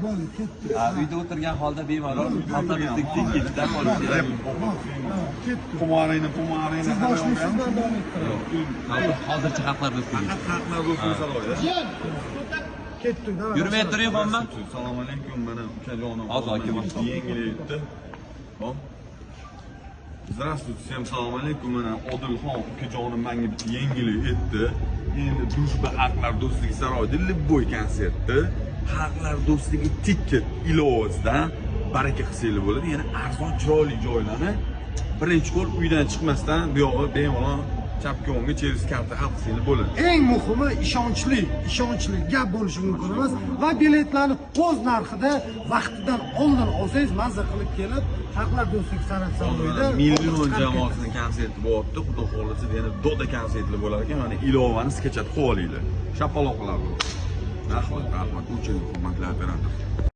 Bo'ldi, ketdi. Ha, uyda o'tirgan holda bemalol xalqlar do'stligi ticketdan olish kerak. Ketdi. Xumoringni, xumoringni. Siz boshlaysiz, men davom ettiraman. Hozircha xalqlar do'stligi. Faqat xalqlar do'stligi saroyida. Ketdi. Давай. Yurmay turing, xonma. Assalomu alaykum, mana ukajonim. Hozir aka boshliq. Yengillikda. Hop. Здравствуйте, всем salom alaykum. Mana Odilxon ukajonim menga bitta yengillik etdi. Endi Дружба xalqlar do'stligi saroyida любой konsertda xalqlar do'stligi ticket ilovasidan baraka qilsanglar bo'ladi. Yana arzon, chiroyli joylarni birinchi qo'l uydan chiqmasdan bu yog'i bemalol chapga, o'ngga через karta hal qilsanglar bo'ladi. Eng muhimi ishonchli, ishonchli, gap bo'lishi mumkin emas va biletlarni o'z narxida vaqtidan oldin olsangiz, mazza qilib kelib Xalqlar do'stligi san'at saroyida Million chiqarib jamoasini konserti bo'lyapti. Xudo xohlasa, yana doda konsertlar bo'lar ekan. Mana ilovani скачать qilib olinglar. Shapaloqlar. Rahmat, rahmat. Очень hurmatli operator.